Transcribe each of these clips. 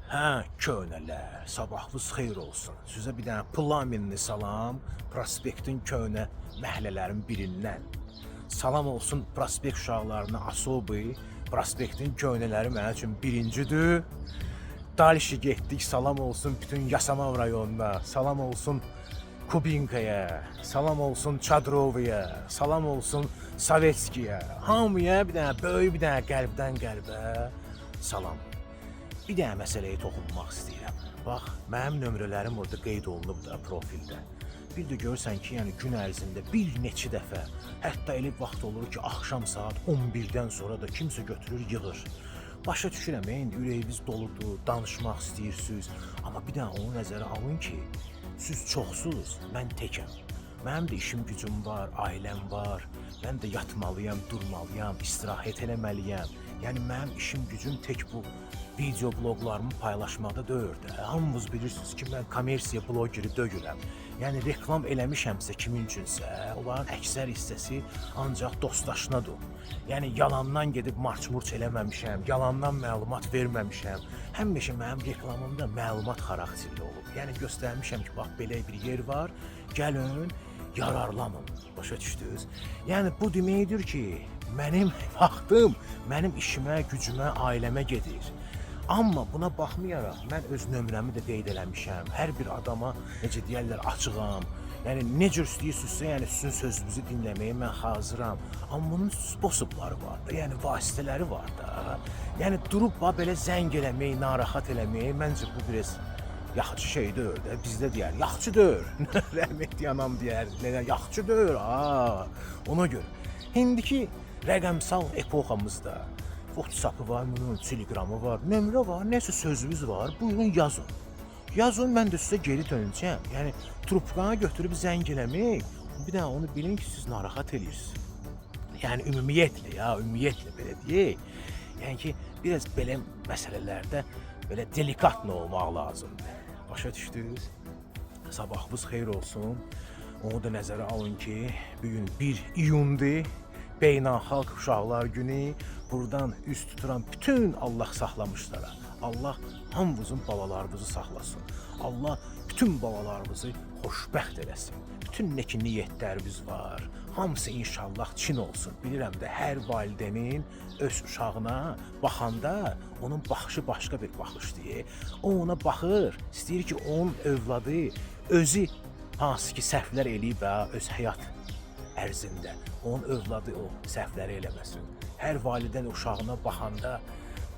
Hə, köhnələr, sabahınız xeyir olsun. Sizə bir dənə plamenli salam, prospektin köhnə məhəllələrin birindən. Salam olsun prospekt uşaqlarına, asobi. Prospektin köhnələri mənim üçün birincidir. Dalişi getdik, salam olsun bütün Yasamal rayonuna, salam olsun Kubinkaya, salam olsun Çadrovaya, salam olsun Sovetskiyə. Hamıya bir dənə böyük, bir dənə qəlbdən qəlbə salam. Bir dənə məsələyə toxunmaq istəyirəm. Bax, mənim nömrələrim orada qeyd olunub da profildə. Bir də görürsən ki, yəni gün ərzində bir neçə dəfə, hətta elə vaxt olur ki, axşam saat 11-dən sonra da kimsə götürür, yığır. Başa düşürəm, indi ürəyiniz doludur, danışmaq istəyirsiniz, amma bir dənə onu nəzərə alın ki, siz çoxsuz, mən təkəm. Mənim də işim gücüm var, ailəm var. Mən də yatmalıyam, durmalıyam, istirahət eləməliyəm. Yəni mənim işim gücüm tək bu video bloqlarımı paylaşmaqda deyil də. Hamınız bilirsiniz ki, mən kommersiya blogeri deyiləm. Yəni reklam eləmişəmsə kimin üçünsə, onların əksər hissəsi ancaq dostdaşınadır. Yəni yalandan gedib març-murç eləməmişəm, yalandan məlumat verməmişəm. Həmişə mənim reklamımda məlumat xarakterli olub. Yəni göstərmişəm ki, bax belə bir yer var, gəlin, yararlanın. Başa düşdünüz? Yəni bu deməkdir ki, mənim vaxtım mənim işimə, gücümə, ailəmə gedir. Amma buna baxmayaraq mən öz nömrəmi də qeyd eləmişəm. Hər bir adama necə deyərlər, açığam. Yəni nə cür istəyirsinizsə, yəni sizin sözünüzü dinləməyə mən hazıram. Amma bunun sposobları var da, yəni vasitələri var da. Yəni durub bax belə zəng eləmək, narahat eləmək, məncə bu biraz yaxşı şey deyil də. Bizdə deyər, yaxşı deyil. Rəhmətli anam deyər, nə yaxşı deyil ha. Ona görə indiki rəqəmsal epoxamızda WhatsApp-ı var, bunun Telegramı var, nömrə var, nəsə sözünüz var, buyurun yazın. Yazın, mən də sizə geri dönəcəm. Yəni trubkanı götürüb zəng eləmək, bir dənə onu bilin ki, siz narahat eləyirsiniz. Yəni ümumiyyətlə ya, ümumiyyətlə belə deyək. Yəni ki, biraz belə məsələlərdə belə delikatlı olmaq lazımdır. Başa düşdünüz? Sabahınız xeyir olsun. Onu da nəzərə alın ki, bu gün 1 iyundur. Beynəlxalq Uşaqlar Günü. Buradan üz tuturam bütün Allah saxlamışlara. Allah hamımızın balalarımızı saxlasın. Allah bütün balalarımızı xoşbəxt eləsin. Bütün nə ki niyyətlərimiz var, hamısı inşallah çin olsun. Bilirəm də hər valideynin öz uşağına baxanda onun baxışı başqa bir baxışdır. O ona baxır, istəyir ki, onun övladı özü hansı ki səhvlər eləyib ha, öz həyat ərzində onun övladı o səhvləri eləməsin. Hər valideyn uşağına baxanda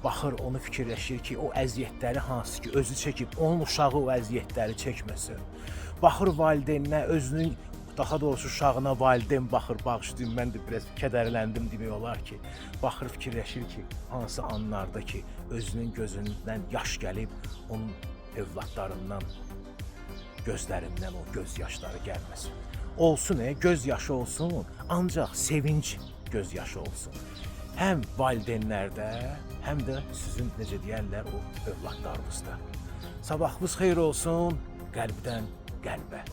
baxır, onu fikirləşir ki, o əziyyətləri hansı ki özü çəkib, onun uşağı o əziyyətləri çəkməsin. Baxır valideyninə, özünün daha doğrusu uşağına valideyn baxır, bağışlayın, mən də biraz kədərləndim demək olar ki, baxır, fikirləşir ki, hansı anlarda ki, özünün gözündən yaş gəlib, onun övladlarından gözlərindən o göz yaşları gəlməsin. Olsun, göz yaşı olsun, ancaq sevinç göz yaşı olsun. Həm valideynlərdə, həm də sizin necə deyərlər o övladlarınızda. Sabahınız xeyir olsun, qəlbdən qəlbə.